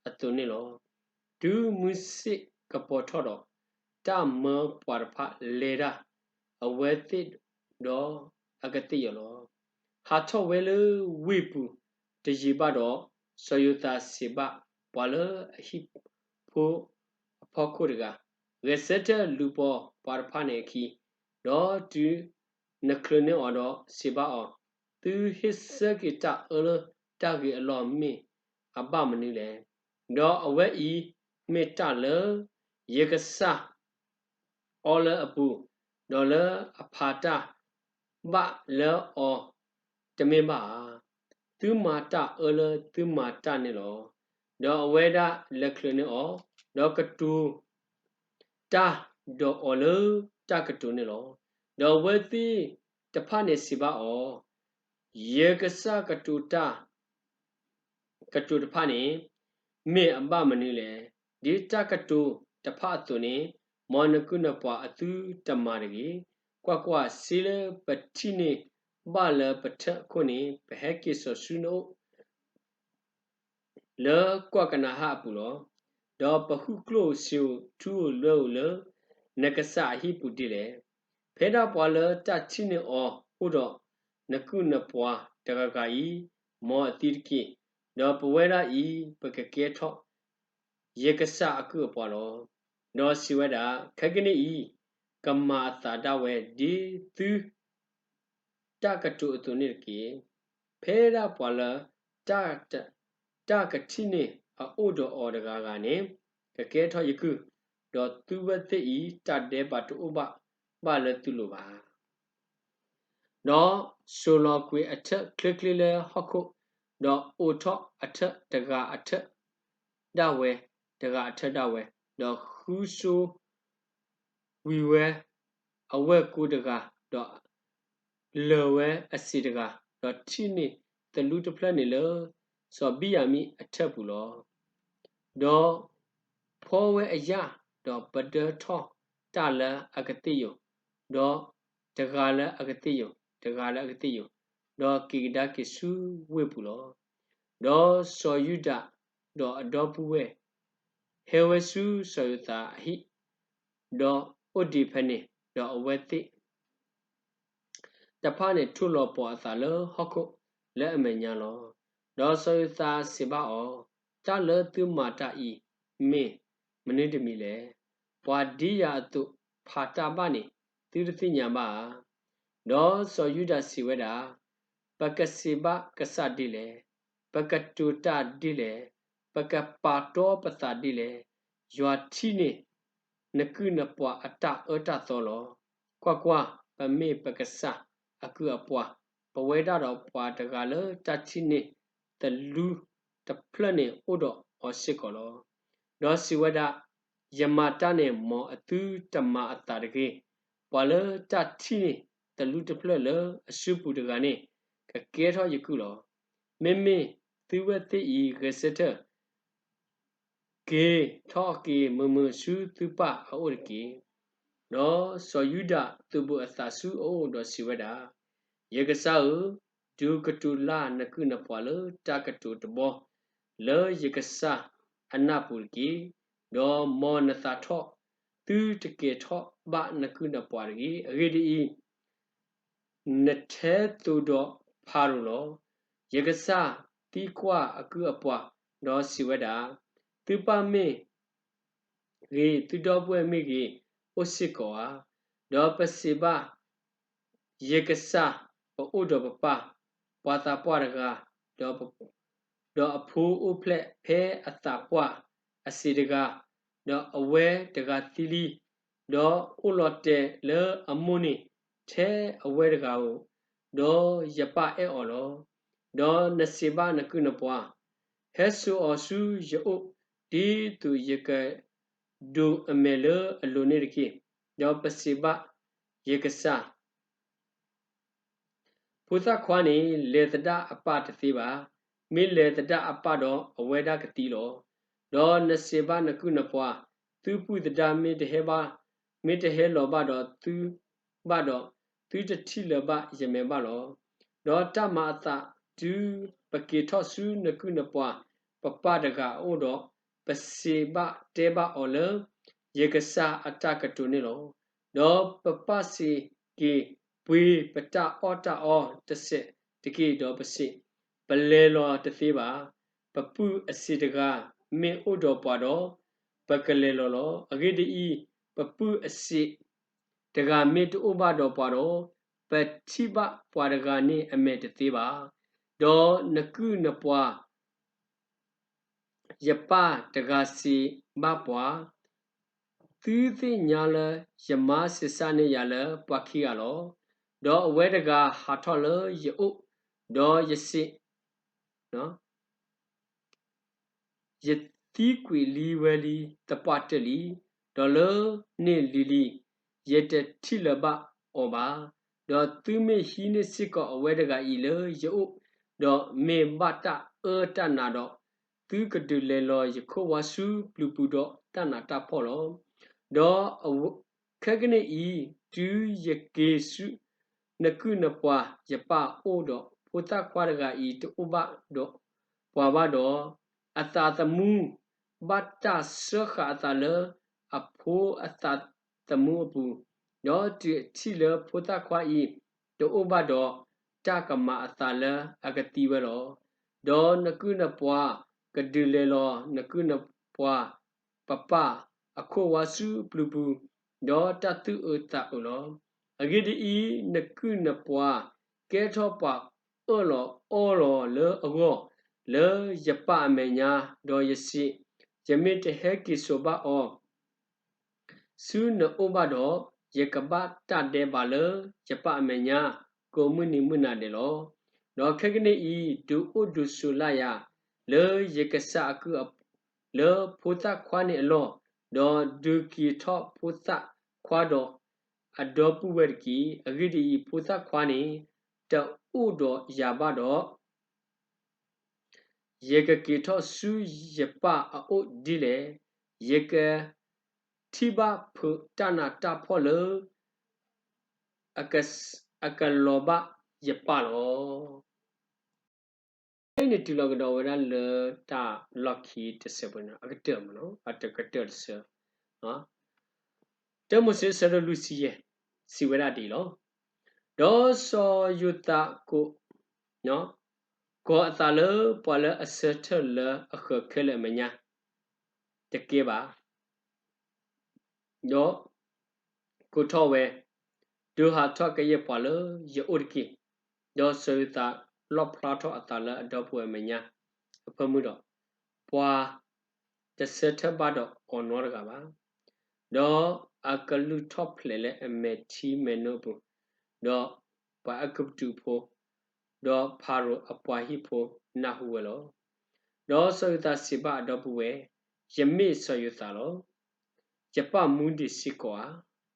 အသိးန့ၣ်လီၤ. တုၤမုၢ်ဆ့ၣ်ကပီၤထီၣ်ဒီး, တၢ်မၢပှၤတဖၣ်လဲၤတၢ်, အဝဲသ့ၣ်ဒီးအကသ့ၣ်ယီၤလီၤ. ဟးထီၣ်ဝဲလၢဝ့ၢ်ပူၤတယံာ်ဘၣ်ဒီး, စီၤယိၤသးစံးဘၣ်ပှၤလၢအဟံၣ်ဖိအဖီခိၣ်တဂၤ, ဂဲၤဆၢထၢၣ်လူၤပိာ်ပှၤတဖၣ်န့ၣ်အခံ, ဒီးတုၤနချုးန့ၢ်အီၤဒီးစံးဘၣ်အီၤ, သုဟ့ၣ်ဆၢက့ၤတၢ်အၢလၢတၢ်ဂ့ၤအလီၢ်မ့ၢ်အဘၣ်မနုၤလဲၣ်. ဒီးအဝဲအံၤမ့ၢ်တၢ်လၢယကစၢ် အီလၢအပူၤ, ဒီးလၢအဖးတၢ်ဘၣ်လၢအီၤတမ့ၢ်ဘၣ်ဧါ. သုမၤတၢ်အၢလၢသုမၤတၢ်န့ၣ်လီၤ. ဒီးအဝဲဒၣ်လဲၤချုးန့ၢ်အီၤ, ဒီးကတိၤတၢ်ဒီးအီၤလၢတၢ်ကတိၤန့ၣ်လီၤ. ဒီးအဝဲသ့ၣ်တဖၣ်န့ၣ်စံးဘၣ်အီၤ, ယကစၢ်ကတိၤတၢ် ကတိၤတဖၣ်န့ၣ် မ့ၢ်အဘၣ်မနုၤလဲၣ်. ဒ်တၢ်ကတိၤတဖၣ်အသိးန့ၣ်, မ်နကုၢ်နပှၤအသုတမၤတဂ့ၤ. ကွၢ်ကွၢ်, စ့လၢပထံၣ်န့ၢ်ဘၣ်လၢပထၢၣ်အခိၣ်န့ၣ် ပဟဲက့ၤစိာ်ဆူနအိၣ် လၢကီၢ်ကနၤဧၣ်အပူၤလီၤ. ဒီးပဟုၣ်ကျိၣ်စ့ဧိၤထူဧိၤလွဲဧိၤလၢ နကစၢ်အဟံၣ်ပူၤဒ်လဲၣ်. ဖဲဒၣ်ပှၤလၢတၢ်ထံၣ်န့ၢ်အီၤအိၣ်ဒီးနကုၢ်နပှၤတဂၤဂၤအံၤ, မ်အသံတက့ၢ်. ဒီးပဝဲဒၣ်အံၤ ပကကဲထီၣ်ယကစၢ်အကုၢ်အပှၤလီၤ. ဒီးစံးဝဲဒၣ်, ခဲကနံၣ်အံၤ ကမၤအသးဒၣ်ဝဲဒ်သု တၢ်ကတိၤအသိးန့ၣ်တက့ၢ်. ဖဲဒၣ်ပှၤလၢ တၢ်ကထံၣ်န့ၢ်အအိၣ်ဒီးအီၤတဂၤဂၤန့ၣ် ကကဲထီၣ်ယကုၢ်, ဒီးသုဝဲသ့ၣ်အံၤ တၢ်ဒဲးဘးတအိၣ်ဘၣ်လၢသုလိၤဘၣ်. ဒီးစိာ်လီၤကွံာ်အထၢၣ်ချ့ချ့လၢဟီၣ်ခိၣ်, ဒီးအိးထီၣ်အထၢၣ်တဂၤအထၢၣ်ဒၣ်ဝဲ, တဂၤအထၢၣ်ဒၣ်ဝဲ, ဒီးဃုစိဝံၤဝဲအဝဲၢ်ကိတဂၤ, ဒီးလၢာ်ဝဲအစံာ်တဂၤ, ဒီးထံၣ်န့ၢ်သလူတဖျၢၣ်န့ၣ်လၢ စီၤဘံၣ်ယၤမံၣ်အထၢၣ်ပူၤလီၤ. ဒီးဖီဝဲအယာ်, ဒီးပဒၢထီၣ်တၢ်လၢအကသ့ၣ်ယိာ်, ဒီးတဂၤလၢအကသ့ၣ်ယိာ်, တဂၤလၢအကသ့ၣ်ယိာ်, ဒီးက့ၤကဒါက့ၤဆူဝ့ၢ်ပူၤလီၤ. ဒီးစီၤယူဒၤဒီးအဒီပုၢ်ဝဲၢ် ဟဲဝဲဆူစီၤယိၤသးအဟံၣ်, ဒီးအိၣ်ဒံးဖဲန့ၣ်, ဒီးအဝဲသ့ၣ်တဖၣ်န့ၣ် ထိၣ်လီၤပှီၤအသးလၢဟီၣ်ခိၣ်လၢအမဲာ်ညါလီၤ. ဒီးစီၤယိၤသးစံးဘၣ်အီၤ, တၢ်လၢသုမၤတၢ်အံၤ မ့ၢ်မနုၤတမံၤလဲၣ်. ပှၤဒ်ယၤအသိးဖးတၢ်ဘၣ်န့ၣ် သုတသ့ၣ်ညါဘၣ်ဧါ. ဒီးစီၤယူဒၤစံးဝဲဒၣ်, ပကစံးဘၣ်ကစၢ်ဒ်လဲၣ်. ပကတိၤတၢ်ဒ်လဲၣ်. ပကပာ်တီပသးဒ်လဲၣ်. ယွၤထံၣ်န့ၢ်နကုၢ်နပှၤအတၢ်အၢတၢ်သီလီၤ. ကွၢ်ကွၢ်, ပမ့ၢ်ပကစၢ်အကုၢ်အပှၤ, ပဝဲဒၣ်ဒီးပှၤတဂၤလၢတၢ်ထံၣ်န့ၢ်သလူတဖျၢၣ်န့ၣ်အိၣ်ဒီးအီၤစ့ၢ်ကီးလီၤ. ဒီးစံးဝဲဒၣ်, ယမၤတၢ်န့ၣ် မ်အသုတမၤအသးတဂ့ၤ. ပှၤလၢတၢ်ထံၣ်န့ၢ်သလူတဖျၢၣ်လၢအစုပူၤတဂၤန့ၣ် ကကဲထီၣ်ယကုၢ်လီၤ. မ့မ့ၢ်သုဝဲသ့ၣ်အံၤဂဲၤဆၢထၢၣ် က့ၤထီၣ်က့ၤမုာ်မုာ်ဆူသုပၢ်အအိၣ်တက့ၢ်. ဒီးစီၤယူဒၤသုးဘူးအသးဆူအအိၣ်ဒီးစံးဝဲဒၣ်, ယကစၢ်ဧၢ, ဒုးကတိၤလၢ်နကုၢ်နပှၤလၢတၢ်ကတိၤတဘီ လၢယကစၢ်အနၢ်ပူၤတက့ၢ်. ဒီးမ်နသးထီၣ်, သုတကဲၤထီၣ်ဘၣ်နကုၢ်နပှၤတဂ့ၤ. အဂ့ၢ်ဒ်အံၤ, နထဲသိးဒီးဖၤရိၤလီၤ. ယကစၢ်သံကွၢ်အကုၢ်အပှၤ, ဒီးစံးဝဲဒၣ်, သုပၢ်မ့ၢ်ဂ့ၤ, သုဒီပုၢ်ဝဲၢ်မ့ၢ်ဂ့ၤ, အိၣ်စ့ၢ်ကီးဧါ. ဒီးပစံးဘၣ် ယကစၢ်, ပအိၣ်ဒီးပပၢ်, ပှၤသးပှၢ်တဂၤ, ဒီး, ဒီးအဖိအိၣ်ဖျဲၣ်ဖဲအသးပှၢ်အစံးတဂၤ, ဒီးအဝဲတဂၤသံလံ. ဒီးအိၣ်လီၤတဲာ်လၢအမိၢ်န့ၣ်ထဲအဝဲတဂၤဧိၤ, ဒီးယပၢ်အဲၣ်အီၤလီၤ. ဒီးနစံးဘၣ်နကုၢ်နပှၤ, ဟဲစိာ်အီၤဆူယအိၣ်, ဒ်သိးယကဒိးအမဲာ်လၢအလိၤန့ၣ်တက့ၢ်. ဒီးပစံးဘၣ်ယကစၢ်, ဖိသၣ်ခွါန့ၣ် လဲၤသဒၣ်အပၢ်တသ့ဘၣ်. မ့ၢ်လဲၤသဒၣ်အပၢ်ဒီးအဝဲဒၣ်ကသံလီၤ. ဒီးနစံးဘၣ်နကုၢ်နပှၤ, သုပုၢ်သဒါမ့ၢ်တဟဲဘၣ်, မ့ၢ်တဟဲလီၤဘၣ်ဒီးသုဘၣ်ဒီး, သုတထံၣ်လၢၤဘၣ်ယမဲာ်ဘၣ်လီၤ. ဒီးတၢ်မၤအသးတုၤပက့ၤထီၣ်ဆူနကုၢ်နပှၤပပၢ်တဂၤအအိၣ်ဒီး, ပစံးဘၣ်တဲဘၣ်အီၤလၢယကစၢ်အတၢ်ကတိၤန့ၣ်လီၤ. ဒီးပပၢ်စံးက့ၤ, ပှ့ၤပတၢ်အီၣ်တၢ်အီတစဲးတက့ၢ်. ဒီးပစံး, ပလဲၤလီၤတသ့ဘၣ်. ပပုၢ်အစံးတဂၤမ့ၢ်အိၣ်ဒီးပှၤဒီး, ပကလဲၤလီၤလီၤ. အဂ့ၢ်ဒ်အံၤ, ပပုၢ်အစံးတဂၤမ့ၢ်တအိၣ်ဘၣ်ဒီးပှၤဒီး, ပထံၣ်ဘၣ်ပှၤတဂၤန့ၣ်အမဲာ်တသ့ဘၣ်. ဒီးနကုၢ်နပှၤ ယပၢ်တဂၤစံးဘၣ်ပှၤ, သုသ့ၣ်ညါလၢယမါဆံးစၢ်န့ၢ်ယၤလၢပှၤခံဂၤလီၤ. ဒီးအဝဲတဂၤဟးထီၣ်လၢယအိၣ်, ဒီးယစံး, ယသံကွံာ်လံဝဲလံသပှၢ်တၢၢ်လံ, ဒီးလၢန့ၣ်လံၤလံၤ, ယတထံၣ်လၢၤဘၣ်အီၤဘၣ်. ဒီးသုမ့ၢ်ဟံးန့ၢ်စ့ၢ်ကီးအဝဲတဂၤအံၤလၢယအိၣ်, ဒီးမ့ၢ်ဘၣ်တၢ်အၢတၢ်နးဒီး, သုကဒုးလဲၤလီၤယခိၣ်ဝါဆူပျုၤပူၤဒီးတၢ်နးတၢ်ဖှီၣ်လီၤ. ဒီးခဲကနံၣ်အံၤ, တုၤယက့ၤဆူနကုၢ်နပှၤယပၢ်အအိၣ်ဒီး, ဖိသၣ်ခွါတဂၤအံၤတအိၣ်ဘၣ်ဒီးပှၤဘၣ်ဒီး, အသးသမူဘၣ်တၢ်စၢဃာ်အသးလၢအဖိအသးသမူအပူၤ, ဒီးတုၤအထံၣ်လၢဖိသၣ်ခွါအံၤတအိၣ်ဘၣ်ဒီး, တၢ်ကမၤအသးလၢအကသံဝဲလီၤ. ဒီးနကုၢ်နပှၤကဒုးလဲၤလီၤနကုၢ်နပှၤပပၢ်အခိၣ်ဝါဆူပျုၤပူၤ, ဒီးတၢ်သူၣ်အုးသးအုးလီၤ. အဂ့ၢ်ဒ်အံၤ, နကုၢ်နပှၤကဲထီၣ်ပှၤအၢၣ်လီၤအီလီၤလၢအဂီၢ်, လၢယပၢ်အမဲာ်ညါ, ဒီးယစံး, ယမ့ၢ်တဟဲက့ၤစိာ်ဘၣ်အီၤ ဆူနအိၣ်ဘၣ်ဒီး, ယကဘၣ်တၢ်ဒဲးဘးလၢယပၢ်အမဲာ်ညါ, ကိးမုၢ်နံၤမုၢ်နၤဒဲးလီၤ. ဒီးခဲကနံၣ်အံၤ, ဒုးအိၣ်ဒုးဆိးလၢ်ယၤလၢယကစၢ်အကုၢ်အ, လၢဖိသၣ်ခွါန့ၣ်အလီၢ်, ဒီးဒုးက့ၤထီၣ်ဖိသၣ်ခွါဒီးအဒီပုၢ်ဝဲၢ်တက့ၢ်. အဂ့ၢ်ဒ်အံၤ, ဖိသၣ်ခွါန့ၣ်တအိၣ်ဒီးယၤဘၣ်ဒီး, ယကက့ၤထီၣ်ဆူယပၢ်အအိၣ်ဒ်လဲၣ်. ယကထံၣ်ဘၣ်ဖုးတၢ်နးတၢ်ဖှီၣ်လၢ အကလီၤဘၣ်ယပၢ်လီၤ. ဖဲအံၤန့ၣ်တုၤလီၤကဒီးဝဲဒၣ်လၢတၢ်လီၢ်ခံတစဲးဖိန့ၣ် အကတၢၢ်မးနီၤ, အတကတၢၢ်တဆၢ, တၢမိၤၡ့ဆၢဒိၣ်လွံၢ်ဆံယဲၢ် စံးဝဲဒၣ်ဒ်အံၤလီၤ. ဒီးစီၤယိၤသးကိး, ကိးအသးလၢပှၤလၢအဆၢထၢၣ်လၢအဃၢၤခဲလၢာ်အမဲာ်ညါ တကဲဘၣ် ဒီးကိးထီၣ်ဝဲ, ဒုးဟးထီၣ်ကယဲၢ်ပှၤလၢယအိၣ်တက့ၢ်. ဒီးစီၤယိၤသးလီၣ်ဖျါထီၣ်အသးလၢအဒီပုၢ်ဝဲၢ်အမဲာ်ညါအဖၢမုၢ်ဒီး, ပှၤတဆၢထၢၣ်ဘၣ်ဒီးအီၤနီတဂၤဘၣ်. ဒီးအကလုၢ်ထီၣ်ဖျဲးလၢအမဲာ်ထံမဲာ်နိအပူၤ, ဒီးပှၤအဲၤကူပတူးဖိ, ဒီးဖၤရိၤအပှၤဟံၣ်ဖိနၢ်ဟူဝဲလီၤ. ဒီးစီၤယိၤသးစံးဘၣ်အဒီပုၢ်ဝဲၢ်, ယမ့ၢ်စီၤယိၤသးလီၤ. ယပၢ်မူဒံးစ့ၢ်ကီးဧါ.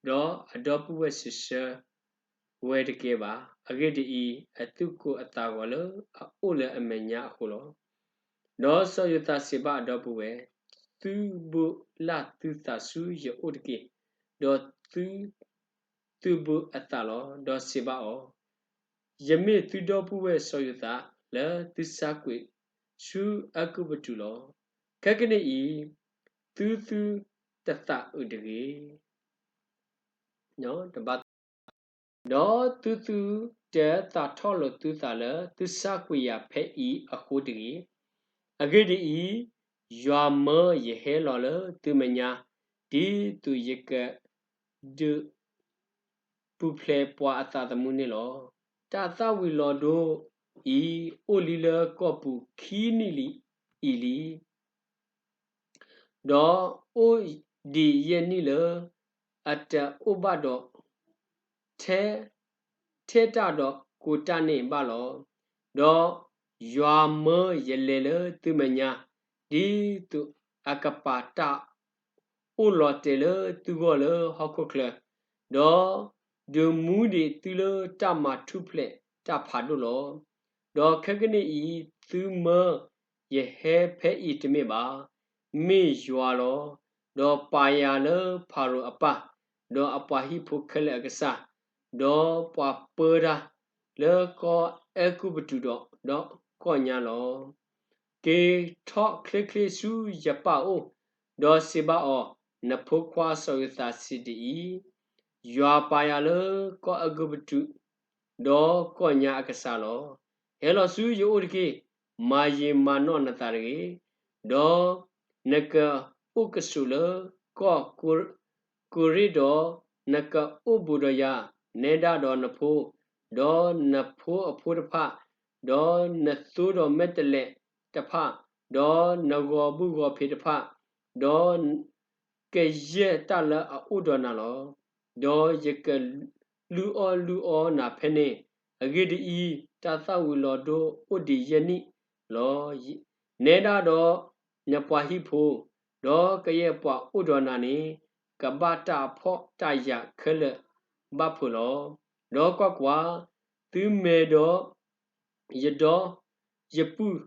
ဒီးအဒီပုၢ်ဝဲၢ်စံးဆၢဝဲတကဲဘၣ်. အဂ့ၢ်ဒ်အံၤ, အသူၣ်ကိၢ်အသးဂီၤလၢအအိၣ်လၢအမဲာ်ညါအဃိလီၤ. ဒီးစီၤယိၤသးစံးဘၣ်အဒီပုၢ်ဝဲၢ်, ဒီးသုဘိးလၢ်သုသးဆူယအိၣ်တက့ၢ်, ဒီးသု သုဘိးအသးလီၤ. ဒီးစံးဘၣ်အီၤ, ယမ့ၢ်သုဒီပုၢ်ဝဲၢ်စီၤယိၤသးလၢသုဆါကွံာ်ဆူအဲၤကူပတူးလီၤ. ခဲကနံၣ်အံၤ သုသုတသးအုးတဂ့ၤ. ဒီးသုသုတသးထီၣ်လိာ်သုသးလၢသုဆါကွံာ်ယၤဖဲအံၤအဃိတဂ့ၤ. အဂ့ၢ်ဒ်အံၤ, ယွၤမၢယဟဲလီၤလၢသုမဲာ်ညါ, ဒ်သိးယကဒုး ပူၤဖျဲးပှၤအသးသမူန့ၣ်လီၤ. တၢ်သၣ်ဝံၤလီၤဒိအံၤ အိၣ်လံလၢကီၢ်ပူၤခံနံၣ်လံအံၤလံ, ဒီးအိၣ်ဒံးယဲၢ်နံၣ်လၢ အတအိၣ်ဘၣ်ဒီး ထဲ ထဲတၢ်ဒီးကိးတၢ်န့ၣ်ဘၣ်လီၤ. ဒီးယွၤမၢယလဲၤလၢသုမဲာ်ညါ, ဒ်သိးအကပာ်တၢ်အိၣ်လီၤတဲာ်လၢသုဂီၢ်လၢဟီၣ်ခိၣ်ချၢ, ဒီးဒုးမူဒံးသုလၢတၢ်မၤထူၣ်ဖျဲးတၢ်ဖးဒိၣ်လီၤ. ဒီးခဲကနံၣ်အံၤ သုမၢယဟဲဖဲအံၤတမ့ၢ်ဘၣ်, မ့ၢ်ယွၤလီၤ. ဒီးပာ်ယၤလၢဖၤရိၤအပၢ်, ဒီးအပှၤဟံၣ်ဖိခဲလၢာ်အကစၢ်, ဒီးပှၤပၢတၢ်လၢကီၢ်အဲၤကူပတူးဒီး ဒီးကီၢ်ညါလီၤ. က့ၤထီၣ်ချ့ချ့ဆူယပၢ်အအိၣ်, ဒီးစံးဘၣ်အီၤ, နဖိခွါစီၤယိၤသးစံးဒ်အံၤ, ယွၤပာ်ယၤလၢကီၢ်အဲၤကူပတူး ဒီးကီၢ်ညါအကစၢ်လီၤ. ဟဲလီၤဆူယအိၣ်တက့ၢ်. မၤယံာ်မၤနီၢ်နသးတဂ့ၤ, ဒီးနကအိၣ်ကဆိးလၢကီၢ်ကိၤရ့းဒီး, နကအိၣ်ဘူးဒီးယၤ, နဲဒၣ်ဒီးနဖိ, ဒီးနဖိအဖိတဖၣ်, ဒီးနသိဒီးမဲာ်တဲးလဲးတဖၣ်, ဒီးနဂီၤဘုၣ်ဂီၤဖံးတဖၣ်, ဒီး ကယဲၢ်တၢ်လၢအအိၣ်ဒီးနၤလီၤ. ဒီးယကလုၢ်အီၣ်လုၢ်အီနၤဖဲန့ၣ်. အဂ့ၢ်ဒ်အံၤ, တၢ်သၣ်ဝံၤလီၤဒိအိၣ်ဒံးယဲၢ်နံၣ်လီၤ. နဲဒၣ်ဒီးနပှၤဟံၣ်ဖိ, ဒီးကယဲၢ်ပှၤအိၣ်ဒီးနၤန့ၣ်, ကဘၣ်တၢ်အဖှီၣ်တၢ်ယာ်ခဲလၢာ်ဘၣ်ဖုးလီၤ. ဒီးကွၢ်ကွၢ်, သုမဲာ်ဒီး ယဒီ ယပုၢ်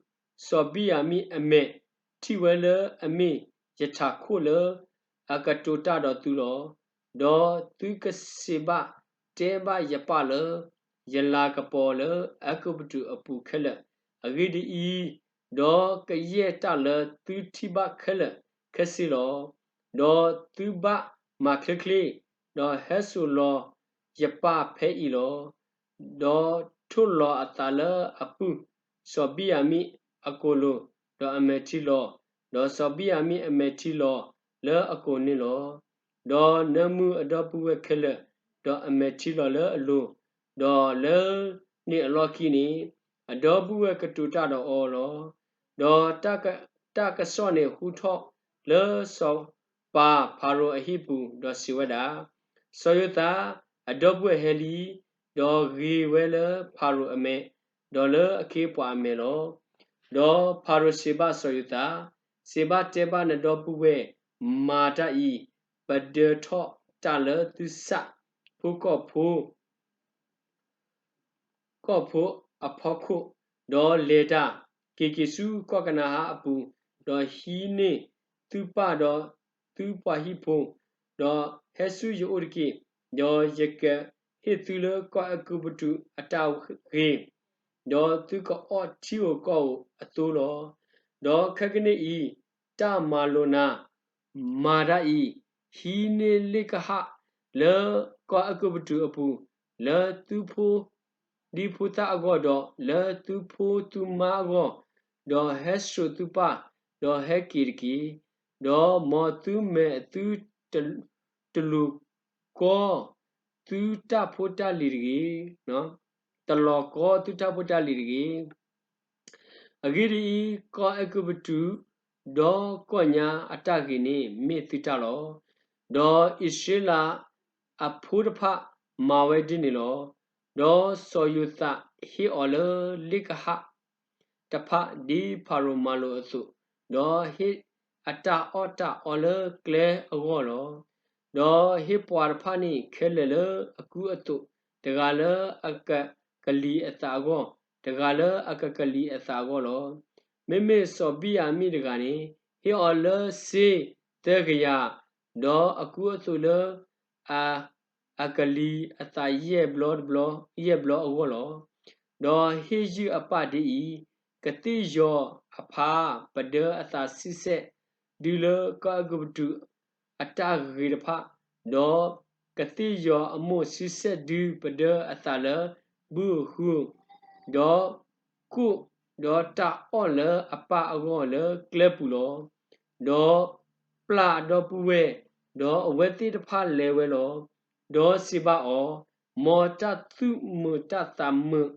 စီၤဘံၣ်ယၤမံၣ်အမဲာ် ထံၣ်ဝဲလၢအမ့ၢ်ယထးခိၣ်လၢအကတိၤတၢ်ဒီးသုလီၤ. ဒီးသုကစံးဘၣ်တဲဘၣ်ယပၢ်လၢ ယလၤကပီၤလၢအဲၤကူပတူးအပူၤခဲလၢာ်. အဂ့ၢ်ဒ်အံၤ, ဒီးကယဲၢ်တၢ်လၢသုထံၣ်ဘၣ်ခဲလၢာ်ခဲဆ့လီၤ. ဒီးသုဘၣ်မၤချ့ချ့, ဒီးဟဲစိာ်လီၤယပၢ်ဖဲအံၤလီၤ. ဒီးထိၣ်လီၤအသးလၢအပုၢ် စီၤဘံၣ်ယၤမံၣ်အကိာ်လိၤ, ဒီးအမဲာ်ထံလီၤ, ဒီးစီၤဘံၣ်ယၤမံၣ်အမဲာ်ထံလီၤလၢအကိာ်န့ၣ်လီၤ. ဒီးနၢမူအဒီပုၢ်ဝဲၢ်ခဲလၢာ်, ဒီးအမဲာ်ထံလီၤလၢအလိၤ, ဒီးလၢန့ၣ်အလီၢ်ခံန့ၣ်, အဒီပုၢ်ဝဲၢ်ကတိၤတၢ်ဒီးအီၤလီၤ. ဒီးတၢ်ကစီၣ်န့ၣ်ဟူထီၣ်လၢစီၤပၤဖၤရိၤအဟံၣ်ပူၤ, ဒီးစံးဝဲဒၣ်, စီၤယိၤသးအဒီပုၢ်ဝဲၢ်ဟဲလံ, ဒီးဂ့ၤဝဲလၢဖၤရိၤအမဲာ်, ဒီးလၢအခ့အပှၤအမဲာ်လီၤ. ဒီးဖၤရိၤစံးဘၣ်စီၤယိၤသး, စံးဘၣ်တဲဘၣ်နဒီပုၢ်ဝဲၢ်, မၤတၢ်အံၤ, ပဒၢထီၣ်တၢ်လၢသုဆၣ်ဖိကီၢ်ဖိ ကီၢ်ဖိအဖီခိၣ်, ဒီးလဲၤတၢ်, က့ၤက့ၤဆူကီၢ်ကနၤဧၣ်အပူၤ, ဒီးဟံးန့ၢ်သုပၢ်ဒီးသုပှၤဟံၣ်ဖိ, ဒီးဟဲဆူယအိၣ်တက့ၢ်. ဒီးယကဟ့ၣ်သုလၢကီၢ်အဲၤကူပတူးအတၢ်ဂ့ၤ, ဒီးသုကအီၣ်ထံဧိၤကီၢ်ဧိၤအသိလီၤ. ဒီးခဲကနံၣ်အံၤ, တၢ်မၤလိာ်နၤ, မၤတၢ်အံၤ, ဟံးန့ၢ်လ့ၣ်ကဟၣ်လၢကီၢ်အဲၤကူပတူးအပူၤ, လၢသုဖိ ဒံဖိသၣ်အဂီၢ်, ဒီးလၢသုဖိသုမါအဂီၢ်, ဒီးဟဲစိာ်သုပၢ်, ဒီးဟဲက့ၤတက့ၢ်. ဒီးမ်သုမဲာ်သုတလူၤကီ သုတၢ်ဖိတၢ်လံၤတဂ့ၤ, တလီၤကီသုတၢ်ဖိတၢ်လံၤတဂ့ၤ. အဂ့ၢ်ဒ်အံၤ, ကီၢ်အဲၤကူပတူးဒီးကီၢ်ညါအတၢ်ဂ့ၤန့ၣ် မ့ၢ်သုတၢ်လီၤ. ဒီးအံၣ်စရ့လးအဖိတဖၣ်မၤဝဲဒ်န့ၣ်လီၤ. ဒီးစီၤယိၤသးဟ့ၣ်အီၤလၢလ့ၣ်ကဟၣ်တဖၣ် ဒ်ဖၤရိၤမၤလိာ်အသိး, ဒီးဟ့ၣ်အတၢ်အီၣ်တၢ်အီလၢကျဲအဂီၢ်လီၤ. ဒီးဟ့ၣ်ပှၤတဖၣ်န့ၣ်ခဲလၢာ်လၢအကူအသိး, တဂၤလၢအကကလံၤအသးအဂီၢ်, တဂၤလၢအကကလံၤအသးအဂီၢ်လီၤ. မ့မ့ၢ်စီၤဘံၣ်ယၤမံၣ်တဂၤန့ၣ် ဟ့ၣ်အီၤလၢစ့သၢကယၤ, ဒီးအကူအသိးလၢအ အကလံၤအသးယဲၢ်ဘျီတဘျီ, ယဲၢ်ဘျီအဂီၢ်လီၤ. ဒီးဟ့ၣ်ယုၢ်အပၢ်ဒ်အံၤ, ကသ့ၣ်ယီၤအဖါပဒၢအသးဆံဆဲၣ်ဒုလၢကီၢ်အဲၤကူပတူးအတၢ်ဂ့ၤတဖၣ်, ဒီးကသ့ၣ်ယီၤအမိၢ်ဆံဆဲၣ်ဒုပဒၢအသးလၢဘုအဃု, ဒီးကိၣ်, ဒီးတၢ်အီၣ်လၢအပၢ်အဂီၢ်လၢကျဲပူၤလီၤ. ဒီးပျၢ်ဒီပုၢ်ဝဲၢ်, ဒီးအဝဲသ့ၣ်တဖၣ်လဲၤဝဲလီၤ. ဒီးစံးဘၣ်အီၤ, မ်တၢ်သူၣ်မုာ်တၢ်သးမုာ်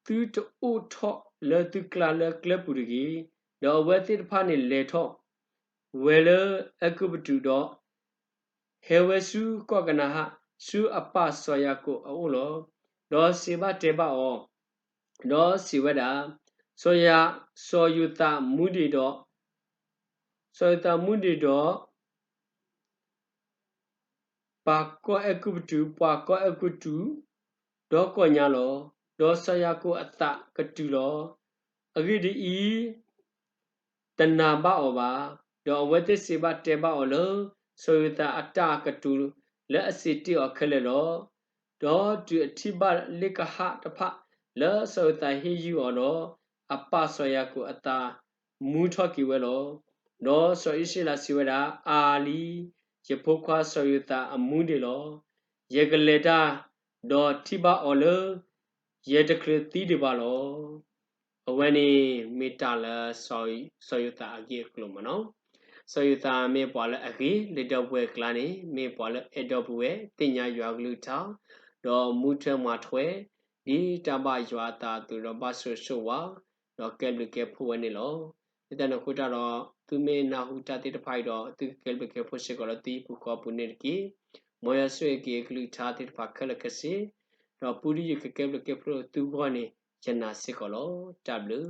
သုတအိၣ်ထီၣ်လၢသုကျါလၢကျဲပူၤတဂ့ၤ. ဒီးအဝဲသ့ၣ်တဖၣ်န့ၣ်လဲၤထီၣ်ဝဲလၢအဲၤကူပတူးဒီး ဟဲဝဲဆူကီၢ်ကနၤအၣ်, ဆူအပၢ်စီၤယၤကိာ်အအိၣ်လီၤ. ဒီးစံးဘၣ်တဲဘၣ်အီၤ, ဒီးစံးဝဲဒၣ်, စီၤယၤ, စီၤယိၤသးမူဒံးဒီး, စီၤယိၤသးမူဒံးဒီး ပှၤကီၢ်အဲၤကူပတူး, ပှၤကီၢ်အဲၤကူပတူး ဒီကီၢ်ညါလီၤ. ဒီးစီၤယၤကိာ်အသးကတုၤလီၤ. အဂ့ၢ်ဒ်အံၤ, တနာ်ဘၣ်အီၤဘၣ်. ဒီးအဝဲသ့ၣ်စံးဘၣ်တဲဘၣ်အီၤလၢ စီၤယိၤသးအတၢ်ကတိၤလၢအစံးတ့ၢ်အီၤခဲလၢာ်လီၤ. ဒီးတုၤအထံၣ်ဘၣ်လ့ၣ်ကဟၣ်တဖၣ်လၢစီၤယိၤသးဟ့ၣ်ယုၢ်အီၤဒီး, အပၢ်စီၤယၤကိာ်အသးမူထီၣ်က့ၤဝဲလီၤ. ဒီးစီၤအံၣ်စရ့လးစံးဝဲဒၣ်, အါလံ, ယဖိခွါစီၤယိၤသးအမူဒံးလီၤ. ယကလဲၤတၢ်, ဒီးထံၣ်ဘၣ်အီၤလၢ ယတချုးသံဒံးဘၣ်လီၤ. အဝဲန့ၣ်မ့ၢ်တၢ်လၢ စီၤယိၤသးအဂ့ၢ်အကျိၤမ့ၢ်နီၤ. စီၤယိၤသးမ့ၢ်ပှၤလၢအဂ့ၤလၢဒီပုၢ်ဝဲၢ်အကျါန့ၣ် မ့ၢ်ပှၤလၢအဲၣ်ဒီပုၢ်ဝဲၢ်, သ့ၣ်ညါယွၤအကလုၢ်ကထါ, ဒီးမူထွဲမၤထွဲ ဒ်တၢ်ဘၣ်ယွၤအသးအသိးဒီးဘၣ်ဆိၣ်ဂ့ၤဆိၣ်ဝါ, ဒီးကဲဘျုးကဲဖှိၣ်ဝဲန့ၣ်လီၤ. လၢတၢ်န့ၣ်အဃိတၢ်ဒီး သုမ့ၢ်နၢ်ဟူတၢ်သ့ၣ်တဖၣ်အံၤဒီး သုကကဲဘျုးကဲဖှိၣ်စ့ၢ်ကီးလၢသုဟံၣ်ပူၤဃီပူၤန့ၣ်တက့ၢ်. မ်ယွၤဆိၣ်ဂ့ၤက့ၤအကလုၢ်ကထါသ့ၣ်တဖၣ်ခဲလၢာ်ခဲဆ့, ဒီးပူတယုၢ်ကကဲဘျုးကဲဖှိၣ်သုဂီၢ်န့ၣ် ယနာ်စ့ၢ်ကီးလီၤ. တၢ်ဘျုး